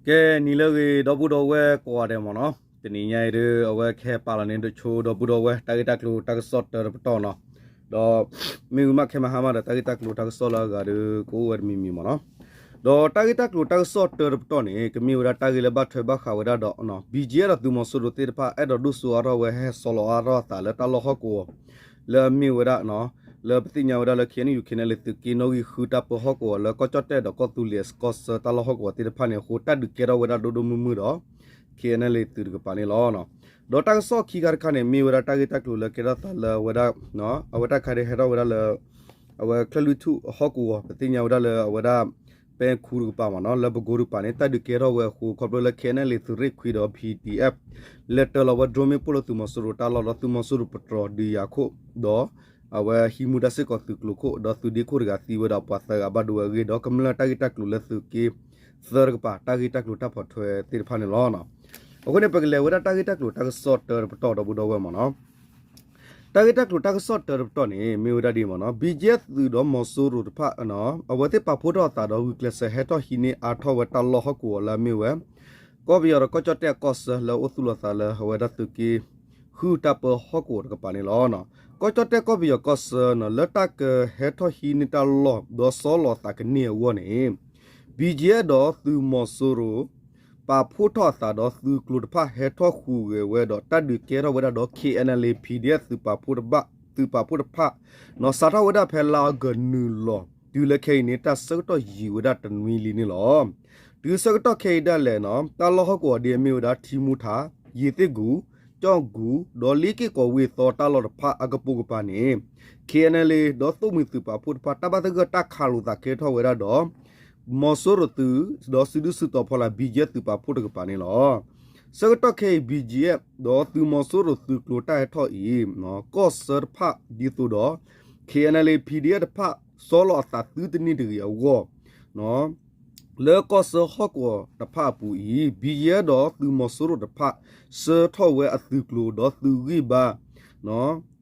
ကဲ နံၤလၢအဂ့ၤ ဒီပုၢ်ဒီဝဲၢ်ကိးဂၤဒဲးမ့ၢ်နီၤ, တနံၤညါအံၤဒုး အဝဲကဟဲပာ်လီၤန့ၢ်တဆိ ဒီပုၢ်ဒီဝဲၢ် တၢ်ဂ့ၢ်တၢ်ကျိၤတၢ်ကစီၣ်တၢတပတီၢ်နီၤ, ဒီး မ့ၢ်ဝံၤမးခဲမဟါမးဒီး တၢ်ဂ့ၢ်တၢ်ကျိၤတၢ်ကစီၣ်လၢအဂၤဒုး ကအိၣ်ဝဲတမံၤမံၤမ့ၢ်နီၤ, ဒီးတၢ်ဂ့ၢ်တၢ်ကျိၤတၢ်ကစီၣ်တၢတပတီၢ်န့ၣ် ကမ့ၢ်ဝဲဒၣ်တၢ်ဂ့ၢ်လၢဘၣ်ထွဲဘၣ်ဃးဝဲဒၣ်ဒီး ဘံၣ်ကၠံၣ်အဲၣ်ဒီးသုးမီၤစိရိၤသ့ၣ်တဖၣ် အဲၣ်ဒိးဒိၣ်စိအါထီၣ်ဝဲ ဟဲဆီလီၤအါထီၣ်အသးလၢတၢ်လီၢ်ဟီၣ်ကဝီၤ လၢအမ့ၢ်ဝဲဒၣ် လၢပသ့ၣ်ညါဝဲဒၣ်လၢ ခ့ၣ်အဲၣ်ယူၣ် ခ့ၣ်အဲၣ်ယူၣ် သုးက့နီၣ်ဂံၢ်ဃုတၢ်ပၢဟီၣ်ကဝီၤလၢကီၢ်ကၠီၣ်တဲၣ်ဒီးကီၢ်သူလ့ၤကီၢ်ဆၢတၢ်လီၢ်ဟီၣ်ကဝီၤသ့ၣ်တဖၣ်န့ၣ် အဃိတၢ်ဒုးကဲထီၣ်ဝဲဒၣ်ဒိၣ်ဒိၣ်မုၢ်မုၢ်ဒီး ခ့ၣ်အဲၣ်ယူၣ် သုးတကပၤန့ၣ်လီၤ. ဒီးတၢ်ကစီၣ်ခံခါတခါန့ၣ် မ့ၢ်ဝဲဒၣ်တၢ်ဂ့ၢ်တၢ်ကျိၤလၢကဲထီၣ်သးလၢအဝဲဒၣ် အဝဲတၢ်ခါဒုးဟဲထီၣ်ဝဲဒၣ်လၢ အဝဲချၢၣ်လွံၢ်ထူၣ်အဟီၣ်ကဝီၤ ပသ့ၣ်ညါဝဲဒၣ်လၢအဝဲဒၣ် ပဲခူတကပၤမ့ၢ်နီၤ လၢပကိတကပၤန့ၣ် တၢ်ဒုးကဲထီၣ်ဝဲအဃိ ခီဖျိလၢ ခ့ၣ်အဲၣ်ယူၣ် သုးရ့ၣ်ခွံဒီး ပီၣ်အၣ်ပီၣ်အၣ် လဲၤတၢၤလီၤဝဲ drone မ့ၣ်ပိၢ်လၢသုးမီၤစိရိၤတၢ်လီၢ်ဒီး သုးမီၤစိရိၤပတြီၤဒုးယၤခိၣ် ဒီး အဝဲဟံးမူဒါစ့ၢ်ကီးသုးကျိၤခိၣ် ဒီးသုးဒ့ခိၣ်တဂၤသံဝဲဒီးပှၤသၢဂၤဘၣ်ဒိဝဲအဂ့ၢ်ဒီး ကမျၢၢ်တၢ်ဂ့ၢ်တၢ်ကျိၤလၢသုးက့ သၢတကပၤ တၢ်ဂ့ၢ်တၢ်ကျိၤတၢ်ဖီၣ်ထွဲသ့ၣ်တဖၣ်န့ၣ်လီၤ. အဃိန့ၣ် ပကလဲၤဝဲဒၣ်တၢ်ဂ့ၢ်တၢ်ကျိၤတၢ်ကစီၣ်တၢတပတီၢ်ဒီပုၢ်ဒီဝဲၢ်မ့ၢ်နီၤ တၢ်ဂ့ၢ်တၢ်ကျိၤတၢ်ကစီၣ်တၢတပတီၢ်န့ၣ် မ့ၢ်ဝဲဒၣ်ဒ်အံၤမ့ၢ်နီၤ ဘံၣ်ကၠံၣ်အဲၣ် သုးဒီးမီၤစိရိၤတဖၣ် အဝဲသ့ၣ်ပာ်ဖှိၣ်ထီၣ်အသးဒီးဂုာ်ကျဲးစၢးဟဲထီၣ်ဟံးန့ၢ်အါထီၣ်ဝဲတၢ်လီၢ်ဟီၣ်ကဝီၤလၢအမ့ၢ်ဝဲ ကီၢ်ပယီၤဒီးကီၢ်ကၠီၣ်တဲၣ်အကီၢ်ဆၢလၢအအိၣ်သူၣ်လီၤသးလၢအဝဲဒၣ်သုးက့ ဃုတၢ်ပၢဟီၣ်ကဝီၤတကပၤန့ၣ်လီၤ. ကီၢ်ကၠီၣ်တဲၣ်ကီၢ်ပယီၤကီၢ်ဆၢ လၢတၢ်ကဟဲထီၣ်ဟံးန့ၢ်တၢ်လီၢ်ဒီးဆီလီၤအသးကန့ၢ်အဂီၢ်န့ၣ် ဘံၣ်ကၠံၣ်အဲၣ် ဒီးသုးမီၤစိရိၤ ပာ်ဖှိၣ်ထီၣ်အသးဒီးသုးကျိၤတဖၣ်ဟဲထီၣ်ဟူးဂဲၤဝဲဒီးတၢ်ဒုးကဲထီၣ်ဝဲဒၣ်ဒီး ခ့ၣ်အဲၣ်ယူၣ် ပီၣ်အၣ်ပီၣ်အၣ် သုးပာ်ဖှိၣ်တဖၣ် စးထီၣ်ဝဲဒၣ်ဖဲလါအီကူးနုာ်လီၤ တုၤလၢခဲအံၤန့ၣ် တၢ်ဆၢကတီၢ်ယံာ်ဝဲဒၣ်တနွံလံန့ၣ်လီၤ. တုၤဆၢကတီၢ်ခဲအံၤဒၣ်လဲာ် တၢ်လီၢ်ဟီၣ်ကဝီၤဒ်အမ့ၢ်ဝဲဒၣ် ထံမူထၣ်, ယ့ၤသ့ၣ်ကူၣ်, ကၠီၣ်ကူၣ် ဒီးလ့က့ၢ်ကီၤဝ့ၢ်သီတၢ်လီၢ်တဖၣ်အကပိာ်ကပၤန့ၣ် ခ့ၣ်အဲၣ်ယူၣ် ဒီးသိၣ်မှံၤသုးပာ်ဖှိၣ်တဖၣ် တၢ်ဘၣ်သဂၢၢ်တၢ်ခးလိာ်သးကဲထီၣ်ဝဲဒၣ်ဒီး မီၤစိရိၤသုး ဒီးစုဒုၣ်စုတီၤဖီလာ် ဘံၣ်ကၠံၣ်အဲၣ် သုးပာ်ဖှိၣ်တကပၤန့ၣ်လီၤ. ဆၢကတီၢ်ခဲအံၤ ဘံၣ်ကၠံၣ်အဲၣ် ဒီးသုးမီၤစိရိၤသုးကျိၤတၢ်ဟဲထီၣ်အံၤ ကီၢ်ဆၢတဖၣ်ဒ်သိးဒီး ခ့ၣ်အဲၣ်ယူၣ် ပီၣ်အၣ်ပီၣ်အၣ် တဖၣ် ဆီလီၤအသးသုတန့ၢ်တဂ့ၤအဂီၢ် လၢကီၢ်ဆၢဟီၣ်ကဝီၤတဖၣ်အပူၤအံၤ ဘံၣ်ကၠံၣ်အဲၣ် ဒီးသုးမီၤစိရိၤတဖၣ် ဆှၢထီၣ်ဝဲအသုးကျိၤဒီးသုးဂံၢ်ဘါ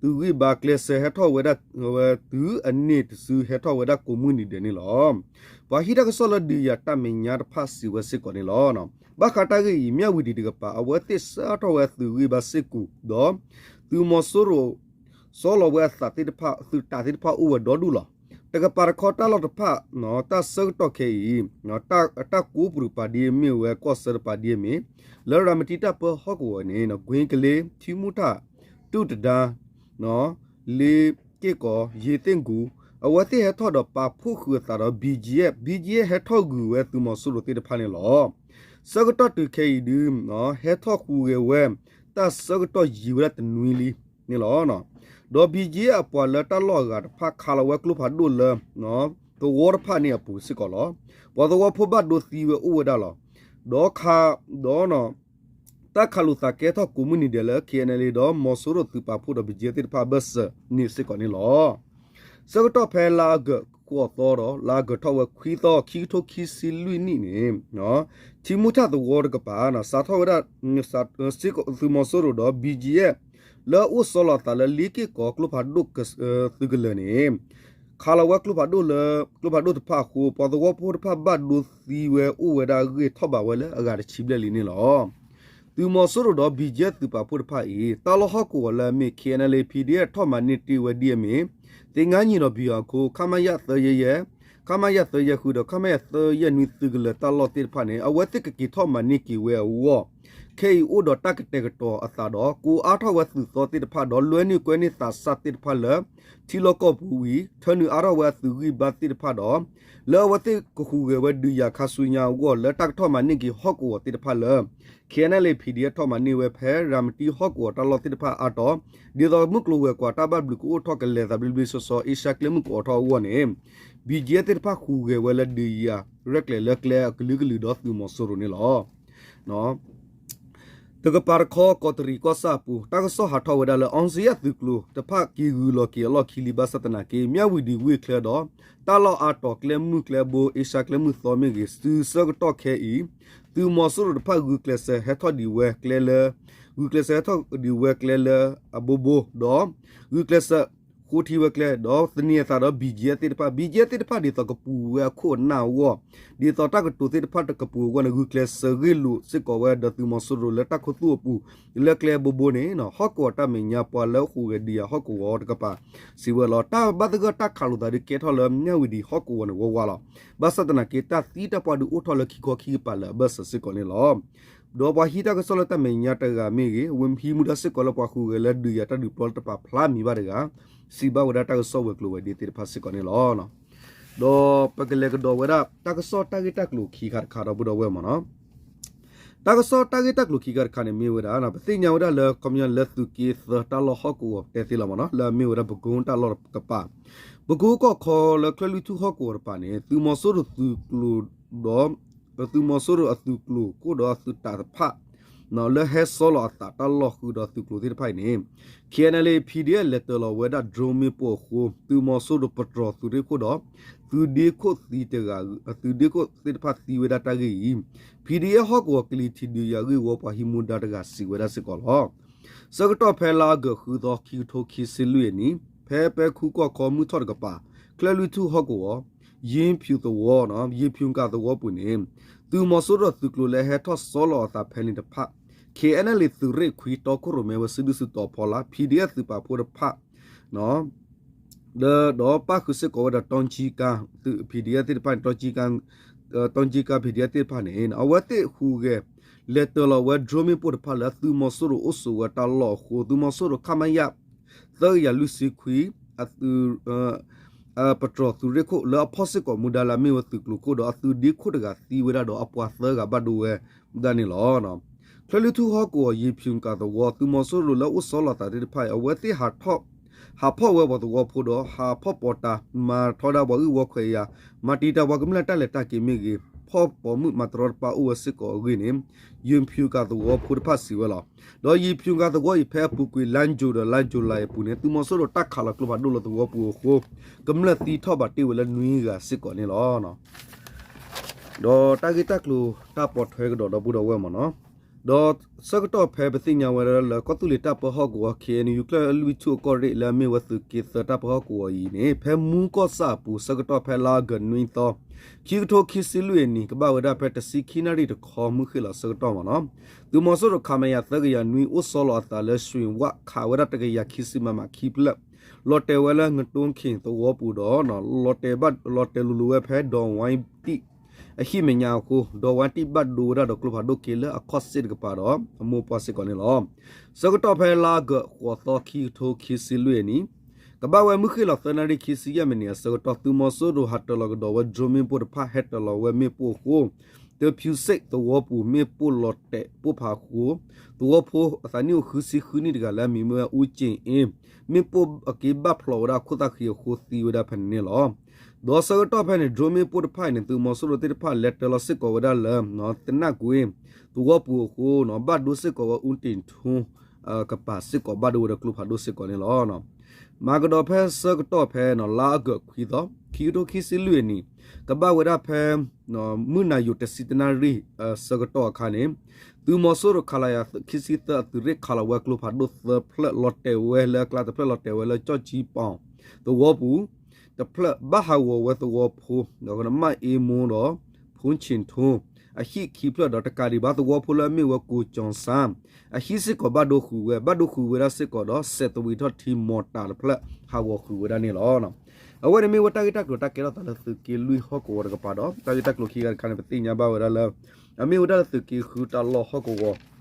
သုးဂံၢ်ဘါကျဲးစၢးဟဲထီၣ်ဝဲဒၣ်ဝဲတုၤအန့ၢ်တစုဟဲထီၣ်ဝဲဒၣ်ကိးမုၢ်နံၤဒဲးန့ၣ်လီၤ. ပှၤဟံးတၢ်ကစီၣ်လၢဒုးယၤတၢ်မဲာ်ညါတဖၣ်စံးဝဲစ့ၢ်ကီးန့ၣ်လီၤ. ဘၣ်ဃးတၢ်ဂ့ၢ်အံၤ မၠၣ်ဝံၤဒံးတကပၤ အဝဲသ့ၣ်ဆှၢထီၣ်ဝဲအသုးဂံၢ်ဘါစ့ၢ်ကီး ဒီး သုးမီၤစိရိၤ ဆီလီၤဝဲအသးသ့ၣ်တဖၣ် သုးတၢ်သ့ၣ်တဖၣ်အိၣ်ဝဲဒီဒူၣ်လီၤ. တကပၤတခီတၢ်လီၢ်တဖၣ် တၢ်ဆၢကတီၢ်ခဲအံၤ တၢ်ကိးပူၤတကပၤဒ်အမ့ၢ်ဝဲကီၢ်ဆၢတကပၤဒ်အမ့ၢ် လၢရၤမတံတၢ်ပၢဟီၣ်ကဝီၤန့ၣ် ကွ့ကလ့ ထံမူထၣ် တူၢ်တဒါ လ့က့ၢ်ကီၤ ယ့ၤသ့ၣ်ကူၣ် အဝဲသ့ၣ်ဟဲထီၣ်ဒီးပာ်ဖှိၣ်ဃုာ်အသးဒီး ဘံၣ်ကၠံၣ်အဲၣ် ဘံၣ်ကၠံၣ်အဲၣ် ဟဲထီၣ်ဂုာ်ဝဲသုးမီၤစိရိၤသ့ၣ်တဖၣ်န့ၣ်လီၤ. ဆၢကတီၢ်တုၤခဲအံၤဒုး ဟဲထီၣ်ဟူးဂဲၤဝဲ တၢ်ဆၢကတီၢ်ယံာ်ဝဲဒၣ်တနွံလံန့ၣ်လီၤ. ဒီး ဘံၣ်ကၠံၣ်အဲၣ် အပှၤလၢတၢ်လီၢ်အဂၤတဖၣ်ခးလီၤဝဲကျိဖးဒိၣ်လၢ သဝီတဖၣ်န့ၣ်အပူၤစ့ၢ်ကီးလီၤ. ပှၤသဝီဖိဘၣ်ဒိသံဝဲအိၣ်ဝဲဒၣ်လီၤ. ဒီးခး ဒီး တၢ်ခးလိာ်သးကဲထီၣ်ကိးမုၢ်နံၤဒဲးလၢ ခ့ၣ်အဲၣ်ယူၣ် ဒီးမီၤစိရိၤသုးပာ်ဖှိၣ်ဒီး ဘံၣ်ကၠံၣ်အဲၣ် သ့ၣ်တဖၣ်အဘၢၣ်စၢၤန့ၣ်စ့ၢ်ကီးန့ၣ်လီၤ. ဆၢကတီၢ်ဖဲလါအီကူးဃိးသီဒီး လါအီကူးထီၣ်ဝဲခွံသီ ခံကထိခံဆံလွံၢ်နံၣ်န့ၣ် ထံမူထၣ်သဝီတကပၤ စးထီၣ်ဝဲဒၣ် သုးမီၤစိရိၤဒီး ဘံၣ်ကၠံၣ်အဲၣ် လၢအအိၣ်ဆီလီၤအသးလၢလ့က့ၢ်ကီၤကျိဖးဒိၣ်သုးကလၢၤန့ၣ် ခးလီၤဝဲကျိဖးဒိၣ်လၢ ကျိဖးဒိၣ်တဖၣ်အဃိ ပှၤသဝီဖိတဖၣ်ဘၣ်ဒိသံဝဲအိၣ်ဝဲဒၣ်အဂ့ၢ်ထီၣ်ဘးဝဲလၢအဂၤတဆံဘျဲၣ်လံန့ၣ်လီၤ. သုးမီၤစိရိၤဒီး ဘံၣ်ကၠံၣ်အဲၣ် သုးပာ်ဖှိၣ်တဖၣ်အံၤ တၢ်လီၢ်ဟီၣ်ကဝီၤလၢအမ့ၢ် ခ့ၣ်အဲၣ်ယူၣ် ပီၣ်အၣ်ပီၣ်အၣ် ထီၣ်မၤန့ၢ်တ့ၢ်ဝဲဒ်အမ့ၢ် သ့ၣ်ငါယံၤဒီးဘံၣ်အခိ ခမရ သၢယဲၢ်ယဲၢ် ခမရ သၢယဲၢ်ဃု ဒီး ခမရ သၢယဲၢ်နွံ သုးကလၢၤတၢ်လီၢ်သ့ၣ်တဖၣ်န့ၣ် အဝဲသ့ၣ်ကက့ၤထီၣ်မၤန့ၢ်က့ၤဝဲအဂီၢ် ခဲအံၤအိၣ်ဒီးတၢ်ကတဲာ်ကတီၤအသးဒီး ကိးအါထီၣ်ဝဲသုးသီသ့ၣ်တဖၣ်ဒီး လွဲနုာ်ကွဲနုာ်သးစၢ်သ့ၣ်တဖၣ်လၢ ထံလီၢ်ကီၢ်ပူၤဝံၤ ထၢနုာ်အါထီၣ်ဝဲအသုးဂံၢ်ဘါသ့ၣ်တဖၣ်ဒီး လၢအဝဲသ့ၣ်ကဟူးဂဲၤဝဲဒုးယၤခါဆူညါအဂီၢ် လၢတၢ်ကထီၣ်မၤန့ၢ်က့ၤဟီၣ်ကဝီၤသ့ၣ်တဖၣ်လၢ ခ့ၣ်အဲၣ်ယူၣ် ပီၣ်အၣ်ပီၣ်အၣ် ထီၣ်မၤန့ၢ်ဝဲဖဲ ရၤမတံဟီၣ်ကဝီၤတၢ်လီၢ်သ့ၣ်တဖၣ်အါတီၤ ဒ်သိးမုၢ်ကျိၤဝဲၤကွာ်တၢ်ဘၣ်ဘျုးကအိၣ်ထီၣ်ကလဲၤသးဘျ့ဘျ့ဆှီဆှီ အ့ရှါကျဲမုၢ်ကအီၤထီၣ်အဂီၢ်န့ၣ် ဘံၣ်ကၠံၣ်အဲၣ် သ့ၣ်တဖၣ်ဟူးဂဲၤဝဲလၢဒုးယၤရဲၣ်ကျဲၤလၢကျဲအကလုာ်ကလုာ်ဒီး သုးမီၤစိရိၤန့ၣ်လီၤ. တကပၤတခီ ကီးတရံးကီၢ်ဆၣ်အပူၤ တၢ်ကစီၣ်ဟးထီၣ်ဝဲဒၣ်လၢ အောင်ဇေယျ သုးကျိၤတဖၣ်က့ၤဂုၤလီၤက့ၤအလီၢ်ခံလံ ဘၣ်ဆၣ်သနာ်က့ မၠၣ်ဝံၤဒံးဝ့ၢ်ချၢဒီး တၢ်လီၢ်အါတီၤ ကျဲမုၢ်ကျဲဘိ အ့ရှါကျဲမုၢ်သီမ့ၢ်ဂ့ၤ တုၤဆၢကတီၢ်ခဲအံၤ သုးမီၤစိရိၤတဖၣ်ဂုာ်ကျဲးစၢးဟဲထီၣ်ဒံးဝဲကျဲလၢ ဂုာ်ကျဲးစၢးဟဲထီၣ်ဒံးဝဲကျဲလၢအဘိဘိ ဒီး ဂုာ်ကျဲးစၢး ဃိထံဝဲကျဲ ဒီးသန့ၤအသးဒီး ဘံၣ်ကၠံအၣ်သ့ၣ်တဖၣ်, ဘံၣ်ကၠံအၣ်သ့ၣ်တဖၣ်ဒ်သိးကပူၤဝဲအခိၣ်အနၢ်အဂီၢ်, ဒ်သိးတၢ်ကတိၤသ့ၣ်တဖၣ်တကပူၤအဂီၢ်န့ၣ် ဂုာ်ကျဲးစၢးဂ့ၢ်လိာ်စ့ၢ်ကီးဝဲဒီးသုးမီၤစိရိၤလၢတၢ်ခူသူၣ်အပူၤ လၢကျဲအဘိဘိန့ၣ် ဟီၣ်ကဝီၤတၢ်မဲာ်ညါပှၤလၢအဟူးဂဲၤဒံးယၤဟီၣ်ကဝီၤတကပၤ စံးဝဲလီၤ. တၢ်ဘၣ်သဂၢၢ်တၢ်ခးလိာ်သးဒုးကဲထီၣ်လၢမၠၣ်ဝတံၣ်ဟီၣ်ကဝီၤန့ၣ်ဝဲဝါလီၤ. ဘၣ်ဆၣ်သနာ်က့ တၢ်သံတၢ်ပှၢ်ဒုးအိၣ်ထီၣ်လၢခံခီခံကပၤလၢအဘၢၣ်စၢၤစ့ၢ်ကီးန့ၣ်လီၤ. ဒီးပှၤဟံးတၢ်ကစီၣ်လၢတၢ်မဲာ်ညါတဂၤမ့ၢ်ဂ့ၤ, အဝဲဟံးမူဒါစ့ၢ်ကီးလၢပှၤဟူးဂဲၤလၢဒုးယၤတၢ်ဒုးပျီလၢတပာ်ဖျါမံၤဘၣ်တဂၤ စံးဘၣ်ဝဲဒၣ်တၢ်ကစီၣ်ဝဲၤကျိၤဝဲၤဒ့သ့ၣ်တဖၣ်စ့ၢ်ကီးန့ၣ်လီၤ. ဒီးပကလဲၤကဒီးဝဲဒၣ် တၢ်ကစီၣ်တၢ်ဂ့ၢ်တၢ်ကျိၤခံခါတခါဒီပုၢ်ဒီဝဲၢ်မ့ၢ်နီၤ. တၢ်ကစီၣ်တၢ်ဂ့ၢ်တၢ်ကျိၤခံခါတခါန့ၣ်မ့ၢ်ဝဲဒၣ် ပသ့ၣ်ညါဝဲဒၣ်လၢ ခီပညီလၢသုးက့သၢတၢ်လီၢ်ဟီၣ်ကဝီၤတဲသ့လီၤမ့ၢ်နီၤ လၢအမ့ၢ်ဝဲဒၣ်ပကိတၢ်လီၢ်တကပၤ, ပကိကီၢ်ခီလၢချၢၣ်လွံၢ်ထူၣ်ဟီၣ်ကဝီၤတကပၤန့ၣ် သုးမီၤစိရိၤသုးကျိၤဒီး သုးမီၤစိရိၤအသုးကျိၤခိၣ်ဒီးအသုးတၢ်တဖၣ် လၢဟဲဆီလီၤအသးတၢ်လီၢ်ဃုာ်ဒီးသုးကျိၤသ့ၣ်တဖၣ်အံၤန့ၣ် K N L A P D F လဲၤတၢၤလီၤဝဲဒၣ် drone မ့ၣ်ပိၢ်အဃိ သုးမီၤစိရိၤပတြီၤသုးရ့ၣ်ခိၣ်ဒီး သုးဒ့ခိၣ်သံတဂၤ, သုးဒ့ခိၣ်သ့ၣ်တဖၣ်သံဝဲဒၣ်တၢ်ဂ့ၢ်အံၤ P D F ဟီၣ်ကဝီၤကလံၤထံးဒုးယၤဂ့ၢ်ဝီပှၤဟံးမူဒါတဂၤစံးဝဲဒၣ်စ့ၢ်ကီးလီၤ. ဆၢကတီၢ်ဖဲလါအီကူးသီ ခံကထိခံဆံလွံၢ်အနံၤ ဖဲပဲခူကီၢ်ခီမုၢ်ထီၣ်တကပၤ ချၢၣ်လွံၢ်ထူၣ်ဟီၣ်ကဝီၤ ယ့ဖၠူၤသဝီ, ယ့ဖၠူၤကၤသဝီပူၤန့ၣ် သုးမီၤစိရိၤသုးကျိၤလၢဟဲထီၣ်ဆီလီၤအသးဖဲန့ၣ်တဖၣ် K N L A သုးရ့ၣ်ခွံတီခိၣ်ရိၣ်မဲဝဲစုဒုၣ်စုတီၤဖီလာ် P D F သုးပာ်ဖှိၣ်တဖၣ် ဒီးပၣ်ဃုာ်စ့ၢ်ကီးဝဲဒီး တီကၠံကါ P D F သ့ၣ်တဖၣ်န့ၣ် တီကၠံကါ တီကၠံကါ P D F သ့ၣ်တဖၣ်န့ၣ် အဝဲသ့ၣ်ဟူးဂဲၤ လဲၤတၢၤလီၤဝဲ drone မ့ၣ်ပိၢ်တဖၣ်လၢသုးမီၤစိရိၤအိၣ်ဆိးဝဲတၢ်လီၢ်အဃိ သုးမီၤစိရိၤ ခမရ သၢကယၤလွံၢ်ဆံခွံ အသုး ပတြီၤသုးရ့ၣ်ခိၣ်လၢအဖီၣ်စ့ၢ်ကီးမူဒါလၢအမ့ၢ်ဝဲသုးကျိၤခိၣ်ဒီးအသုးဒ့ခိၣ်တဂၤသံဝဲဒၣ်ဒီးအပှၤသၢဂၤဘၣ်ဒိဝဲဒၣ်န့ၣ်လီၤ. ချၢၣ်လွံၢ်ထူၣ်ဟီၣ်ကဝီၤ ယ့ဖၠူၤကၤသဝီ သုးမီၤစိရိၤလၢအိၣ်ဆီလီၤသးသ့ၣ်တဖၣ်အံၤ အဝဲသ့ၣ် ဟးဖီၣ်ဝဲပှၤသဝီဖိဒီး ဟးဖီၣ်ပိာ်တၢ် မၤထီဒါပှၤဂ့ၢ်ဝီခွဲးယာ် မၤတံာ်တာ်ပှၤကမျၢၢ်တၢ်လဲၤတၢ်က့ၤမ့ၢ်ဂ့ၤ ဖီၣ်ပိာ်မုၣ်မၤတရီတပါအိၣ်ဝဲစ့ၢ်ကီးအဂ့ၢ်န့ၣ် ယ့ဖၠူၤကၤသဝီဖိတဖၣ်စံးဝဲလီၤ. ဒီးယ့ဖၠူၤကၤသဝီအံၤ ဖဲအပူၤကွံာ်လါယူၤဒီးလါယူၤလံအပူၤန့ၣ် သုးမီၤစိရိၤတၢ်ခးလီၤကျိဖးဒိၣ်လၢသဝီပူၤအဃိ ကမျၢၢ်သံထီၣ်ဘၣ်တ့ၢ်ဝဲလၢနွံဂၤစ့ၢ်ကီးန့ၣ်လီၤ. ဒီးတၢ်ဂ့ၢ်တၢ်ကျိၤတၢ်ပိာ်ထွဲကဒီးဒီပုၢ်ဒီဝဲၢ်မ့ၢ်နီၤ, ဒီးဆၢကတီၢ်ဖဲပသ့ၣ်ညါဝဲဒၣ်လၢ ကီၢ်သူလ့ၤတၢ်ပၢဟီၣ်ကဝီၤ K N U ချၢၣ်လွံၢ်ထူၣ်အကီၢ်ရ့ၣ်လၢအမ့ၢ်ဝဲသုးက့သၢတၢ်ပၢဟီၣ်ကဝီၤအံၤန့ၣ် ဖဲမူကီၢ်ဆၣ်အပူၤ ဆၢကတီၢ်ဖဲလါအီကူးနွံသီ ခံကထိခံဆံလွံၢ်အနံၤ ကဘၣ်ဝဲဒၣ်ဖဲတဆံခံနၣ်ရံၣ်တခီမုၢ်ဃ့ၢ်လီၤဆၢကတီၢ်မ့ၢ်နီၤ, သုးမီၤစိရိၤ ခမရ သၢကယၤနွံ အိၣ်ဆီလီၤအသးလၢ ရွှေဝ ခးဝဲဒၣ်တကယၤခံဆံ မမ ခံဖျၢၣ် လီၤတဲာ်ဝဲလၢငတိခ့ၣ်သဝီပူၤဒီး လီၤတဲာ်ဘၣ် လီၤတဲာ်လိၤလိၤဝဲဖဲဒီဝါတံၢ် အဟံၣ်မဲာ်ညါအဃိ ဒီဝါတံၢ်ဘၣ်ဒိဝဲဒၣ်ဒီးကျိဖးဒိၣ်က့ၤလၢအခီၣ်စ့ၣ်တကပၤဒီးအမိၢ်ပှၢ်စ့ၢ်ကီးန့ၣ်လီၤ. ဆၢကတီၢ်ဖဲလါအီကူးဃိးသီ ခံကထိခံဆံလွံၢ်အနံၤ ကဘၣ်ဝဲမုၢ်ဃ့ၢ်လီၤသၢနၣ်ရံၣ်ခံဆံယဲၢ်မံးနံးအဆၢကတီၢ် သုးမီၤစိရိၤဟးတၢၤလီၤကဒီးဝဲ drone မ့ၣ်ပိၢ်တဖၣ် ဟဲတၢၤလီၤဝဲမ့ၣ်ပိၢ်အဃိ တဖၠူစ့ၣ်သဝီပူၤ မ့ၣ်ပိၢ်လီၤတဲာ်ပိၢ်ဖးအဃိ သဝီဖိအသးနံၣ်အိၣ်ဃုဆံဃုနံၣ်တဂၤလၢအမံၤမ့ၢ်ဝဲ အူကၠ့ၣ်အ့ မ့ၣ်ပိၢ်အက့ဘၣ်ဖျိးဝဲဒၣ်အခိၣ်သၣ်ဃံအဃိသံဝဲဒၣ်ဖဲန့ၣ်န့ၣ်လီၤ. ဒီးဆၢကတီၢ်ဖဲန့ၣ် drone မ့ၣ်ပိၢ်တဖၣ်အံၤန့ၣ် သုးမီၤစိရိၤသ့ၣ်တဖၣ်လဲၤတၢၤလီၤစ့ၢ်ကီးဝဲဒၣ်လၢ သနၢ်ကွ့ သဝီပူၤအဃိ ဘၣ်ဒိစ့ၢ်ကီးဝဲ အူတ့ၣ်ထူ ကပၤစ့ၢ်ကီးဘၣ်ဒိဝဲဒီးကျိဖးဒိၣ်စ့ၢ်ကီးန့ၣ်လီၤ. မၤကဒီးဖဲဆၢကတီၢ်ဖဲ လါအီကူးခွံသီ ခံကထိခံဆံလွံၢ်အနံၤ ကဘၣ်ဝဲဒၣ်ဖဲ မုၢ်နၤယိာ်တဆံတနၣ်ရံၣ် ဆၢကတီၢ်အခါန့ၣ် သုးမီၤစိရိၤ ခလရ ခံဆံသၢ အသုးရ့ၣ်ခးလီၤဝဲကျိဖးဒိၣ်သၢဖျၢၣ် လီၤတဲာ်ဝဲလၢအကျါတဖျၢၣ် လီၤတဲာ်ဝဲလၢကၠီၣ်ကၠံပီၤ သဝီပူၤ တဖျၢၣ်ဘၣ်ဟးဂီၤဝဲသဝီဖိ ဒီးကနမၣ်အ့မိဒီး ဖိဆ့ၣ်ထူ အဟံၣ်ခံဖျၢၣ်ဒီးတကးဒံးဘၣ်သဝီဖိလၢအမ့ၢ်ဝဲကိၣ်ကၠီၣ်စၣ် အဟံၣ်စ့ၢ်ကီးဘၣ်ဒိဃုာ်ဝဲ ဘၣ်ဒိဃုာ်ဝဲဒၣ်စ့ၢ်ကီးဒီး စဲးသဝံးထီၣ်ထံ mortar တဖျၢၣ် ဟးဂီၤဃုာ်ဝဲဒၣ်န့ၣ်လီၤ. အဝဲန့ၣ်မ့ၢ်ဝဲတၢ်ဂ့ၢ်တၢ်ကျိၤတၢ်ကဲထီၣ်သးလၢသုးက့လွံၢ်ဟီၣ်ကဝီၤတကပၤဒီး တၢ်ဂ့ၢ်တၢ်ကျိၤခံဂၤတခါန့ၣ် ပသ့ၣ်ညါဘၣ်ဝဲဒၣ်လၢ အမ့ၢ်ဝဲဒၣ်လၢသုးက့ဃုတၢ်လီၢ်ဟီၣ်ကဝီၤ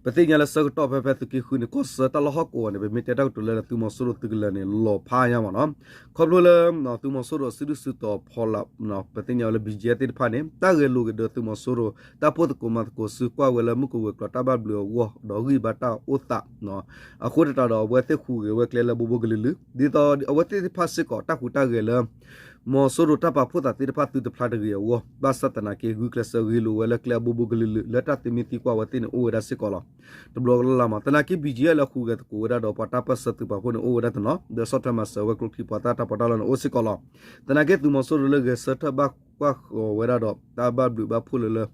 ပသ့ၣ်ညါလၢဆၢကတီၢ်ဖဲဖဲသုးက့ဃုန့ၣ် ကီၢ်ဆၢတၢ်လီၢ်ဟီၣ်ကဝီၤန့ၣ် ပမ့ၢ်တဲတၢ်ကတိၤလၢ သုးမီၤစိရိၤသုးကလၢၤန့ၣ် လီၤဖးညါမ့ၢ်နီၤ. ခီဖျိလၢ သုးမီၤစိရိၤအစုဒုၣ်စုတီၤဖီလာ် ပသ့ၣ်ညါဝဲလၢ ဘံၣ်ကၠံအၣ်သ့ၣ်တဖၣ်န့ၣ် တၢ်ဂဲၤလိာ်က့ၤဒီးသုးမီၤစိရိၤ တၢ်ဖှိၣ်သကိးမၤသကိးစုကွၢ်ဝဲလၢမုၢ်ကဝဲၤကျီၤတၢ်ဘၣ်ဘျုးအဂီၢ် ဒီးဂံၢ်ဘါတၢ်အိၣ်သး အဃိသတးဒီး အဝဲသ့ၣ်ဟူးဂဲၤဝဲကျဲလၢဘိဘိကလုာ်လုာ် ဒ်သိးအဝဲသ့ၣ်တဖၣ်စ့ၢ်ကီး တၢ်ဟူးတၢ်ဂဲၤလၢ မီၤစိရိၤတၢ်ပာ်ဖှိၣ်သးသ့ၣ်တဖၣ်သုတဖျါတဂ့ၤအဂီၢ် ဘၣ်ဆၣ်သနာ်က့ ဂုာ်ကျဲးစၢးဂ့ၤလိာ်ဝဲလၢကျဲအဘိဘိကလုာ်လုာ် လၢတၢ်သမံသံကွၢ်ဝဲသ့ၣ်န့ၣ်အိၣ်ဝဲဒၣ်စ့ၢ်ကီးလီၤ. တဘျီကလလၢ်မး သနာ်က့ ဘံၣ်ကၠံအၣ်လၢဟူးဂဲၤသကိးဝဲဒၣ်ဒီးပှၤတၢ်ပၢၢ်ဆၢသုးပာ်ဖှိၣ်န့ၣ် အိၣ်ဝဲဒၣ်တနီၤ ဒီးဆီၣ်ထွဲမၤစၢၤဝဲကျိချံမျိာ်သၣ်တၢ်ပီးတၢ်လီန့ၣ်အိၣ်စ့ၢ်ကီးလီၤ. သနာ်က့ သုးမီၤစိရိၤလၢဂဲၤဆၢထၢၣ်ဘၣ် ကွၢ်ဃီၤဝဲဒၣ်ဒီး တၢ်ဘၣ်ဘျုးဘၣ်ဖှိၣ်လၢလၢ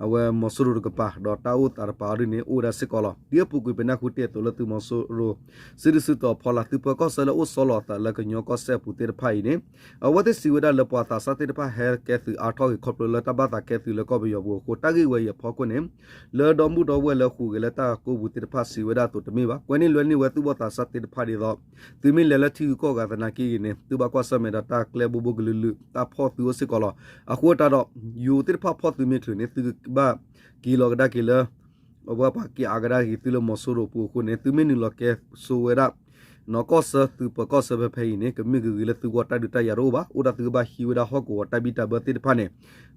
အဝဲမီၤစိရိၤတကပၤ ဒီးတၢ်အိၣ်သးတကပၤအီၤဒ်န့ၣ် အိၣ်ဝဲဒၣ်စ့ၢ်ကီးလီၤ. ဒ်အပူၤကွံာ်ပနၢ်ဟူတ့ၢ်အသိးလၢသုးမီၤစိရိၤ စုဒုးစုတီၤဖီလာ် သုးပၢၤကီၢ်ဆၢလၢအိၣ်ဆီလီၤအသးလၢကညီကီၢ်စဲၣ်အပူၤသ့ၣ်တဖၣ်အံၤန့ၣ် အဝဲသ့ၣ်စံးဝဲဒၣ်လၢပှၤသးစၢ်သ့ၣ်တဖၣ်ဟဲကဲသုးအါထီၣ်ဂ့ၤ ခီဖျိလၢတၢ်ဘၣ်သးကဲသုးလၢကီၢ်ပယီၤပူၤအဃိ တၢ်ဂ့ၢ်ဝဲအံၤအဖီခိၣ်န့ၣ် လၢဒီမုၢ်ဒီဝဲၢ်လၢဟူးဂဲၤလၢတၢ်ကိးပူၤသ့ၣ်တဖၣ်စံးဝဲဒၣ်အသိးတမ့ၢ်ဘၣ်. ကွဲန့ၢ်လွဲန့ၢ်ဝဲသူၣ်ဘီၣ်သးစၢ်သ့ၣ်တဖၣ်ဒ်သိး သုမ့ၢ်လဲၤလၢထံဂုၤကီၢ်ဂၤသနာ်က့ဂ့ၤန့ၣ် သုဘၣ်ကွၢ်ဆၢၣ်မဲာ်ဒီးတၢ်ကျဲဘိဘိကလုာ်လုာ် တၢ်ဖီၣ်သုအိၣ်စ့ၢ်ကီးလီၤ. အဃိသတးဒီး ယိၤသ့ၣ်တဖၣ်ဖီၣ်သုမ့ၢ်ချုးန့ၣ် သုကဘၣ်က့ၤလီၤကဒါက့ၤလၢ အဝဲပှၤက့ၤအါကဒါက့ၤသုလၢမီၤစိရိၤအပူၤအဃိန့ၣ် သုမ့ၢ်နုာ်လီၤကဲဆိဝဲဒၣ် နီၢ်ကီၢ်ဆၢသုးပၢၤကီၢ်ဆၢဖဲဖဲအံၤန့ၣ် ကမ့ၢ်ဂ့ၤဂ့ၤလၢသုဂီၢ် တၢ်ဒုးတၢ်ယၤတအိၣ်ဘၣ်. အိၣ်ဒၣ်သုကဘၣ်ဟံးဝဲဒၣ်ဟီၣ်ကဝီၤတၢ်ဘံၣ်တၢ်ဘၢသ့ၣ်တဖၣ်န့ၣ်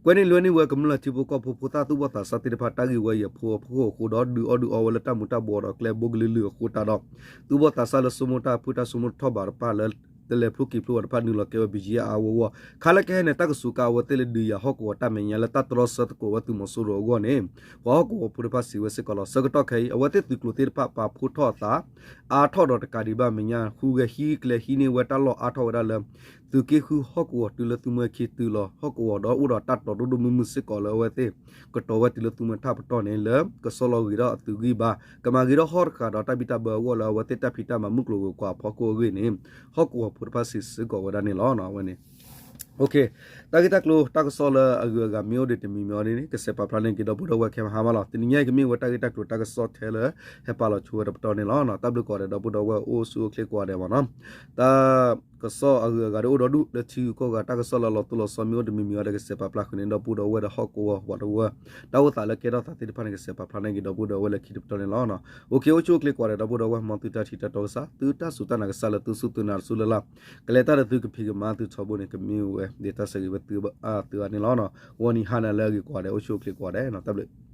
ကွဲန့ၢ်လွဲန့ၢ်ဝဲကမျၢၢ်ထံဖိကီၢ်ဖိဖိသၣ်သူၣ်ဘီၣ်သးစၢ်သ့ၣ်တဖၣ် တၢ်ဂ့ၢ်ဝဲအံၤအဖီခိၣ်အဃိဒီး ဒုးအီၣ်ဒုးအီဝဲလၢတၢ်မူၤတၢ်ဘှီးဒီးကျဲဘိကလုာ်လုာ်အဃိသတးဒီး သူၣ်ဘီၣ်သးစၢ်လၢဆိကမိၣ်တၢ်ဖုၣ်တၢ်ဆိကမိၣ်တထီၣ်ဘးတဖၣ်လၢ တလဲၤဖျိက့ၤဖျိဘၣ်တဖၣ်နုာ်လီၤကဲဝဲ ဘံယဲအါအါဂီၢ်ဂီၢ် ခါလၢကဟဲန့ၣ် တၢ်ကစူးကါအဝဲသ့ၣ်လၢဒုးယၤဟီၣ်ကဝီၤတၢ်မဲာ်ညါလၢတၢ်တြီဆၢသကိးဝဲသုးမီၤစိရိၤအဂီၢ်န့ၣ် ပှၤဟီၣ်ကဝီၤဖိတဖၣ်စံးဝဲစ့ၢ်ကီးလီၤ. ဆၢကတီၢ်ခဲအံၤ အဝဲသ့ၣ်သုးကျိၤသ့ၣ်တဖၣ်ပာ်ဖှိၣ်ထီၣ်အသး အါထီၣ်ဒီးတကးဒံးဘၣ်မဲာ်ညါ ဟူးဂဲၤဟံးကျဲဟံးန့ၢ်ဝဲတၢ်လီၢ်အါထီၣ်ဝဲဒၣ်လၢ သုးက့ဃုဟီၣ်ကဝီၤတုၤလၢသုးမုၢ်ခံတုၤလီၤဟီၣ်ကဝီၤဒီးအိၣ်ဒီးတၢ်တီၤဒိၣ်ဒိၣ်မုၢ်မုၢ်စ့ၢ်ကီးလၢအဝဲသ့ၣ် ကတီၤဝဲတုၤလၢသုးမုၢ်ထၣ်ပတီၢ်န့ၣ် လၢကဆီလီၤဂ့ၤထီၣ်အသုးဂံၢ်ဘါ ကမၤဂ့ၤထီၣ်ဟီၣ်တဃာ်ဒီးတၢ်ဘံၣ်တၢ်ဘၢအဂီၢ်လၢအဝဲသ့ၣ်တၢ်ဖံးတၢ်မၤမုၢ်ကျိၤဝဲၤကွာ်အဖီခိၣ်အဂ့ၢ်န့ၣ် ဟီၣ်ကဝီၤဖိတဖၣ်စံးစ့ၢ်ကီးဝဲဒၣ်န့ၣ်လီၤ. အဝဲန့ၣ် တၢ်ဂ့ၢ်တၢ်ကျိၤတၢ်ကစီၣ်လၢအဂုၤအဂၤမ့ၢ်အိၣ်ဒံးတမံၤမံၤအီၤဒ်န့ၣ် ကစဲးပာ်ဖျါန့ၢ်က့ၤဒီပုၢ်ဒီဝဲၢ်ခဲမဟါမးလီၤ. တနံၤညါအံၤကမ့ၢ်ဝဲတၢ်ဂ့ၢ်တၢ်ကျိၤတၢ်ကစီၣ်ထဲလၢ ဟဲပာ်လီၤဆိဝဲတပတီၢ်န့ၣ်လီၤ. တၢ်ဘျုးကိးဂၤဒဲး ဒီပုၢ်ဒီဝဲၢ်အိၣ်ဆူၣ်အိၣ်ချ့ကိးဂၤဒဲးမးနီၤ. တၢ်ကစီၣ်အဂုၤအဂၤဒ်အိၣ်ဒီဒူၣ်လၢထံဂုၤကီၢ်ဂၤ တၢ်ကစီၣ်လၢလီၤတိၢ်လီၤဆီမ့ၢ်အိၣ်တမံၤမံၤအီၤဒီး ကစဲးပာ်ဖျါဃုာ်န့ၢ်ဒီပုၢ်ဒီဝဲၢ်ဒီးဟီၣ်ကဝီၤပှၤတဝၢ တၢ်အိၣ်သးလၢကဲထီၣ်သးသ့ၣ်တဖၣ်န့ၣ် ကစဲးပာ်ဖျါန့ၢ်က့ၤဒီပုၢ်ဒီဝဲၢ်လၢခံတပတီၢ်န့ၣ်လီၤ. အိၣ်ခ့ အိၣ်ဆူၣ်အိၣ်ချ့ကိးဂၤဒဲး ဒီပုၢ်ဒီဝဲၢ် မ်သုတၢ်ထံၣ်တၢ်တီကစၢ် သုတၢ်စူၢ်တၢ်နာ်ကစၢ်လၢသုစူၢ်သုနာ်တစူၢ်လၢ်လၢ် ကလဲၤတၢ်ဒီးသုကဖံးကမၤသုထီဘိန့ၣ် ကမ့ၢ်ဝဲဒၣ်တၢ်ဆၢဂ့ၤဝဲသုအါသုအါန့ၣ်လီၤ. ဂီၤနံၤဟါနၤလၢအဂ့ၤကိးဂၤဒဲး အိၣ်ဆူၣ်အိၣ်ချ့ကိးဂၤဒဲး တၢ်ဘျုး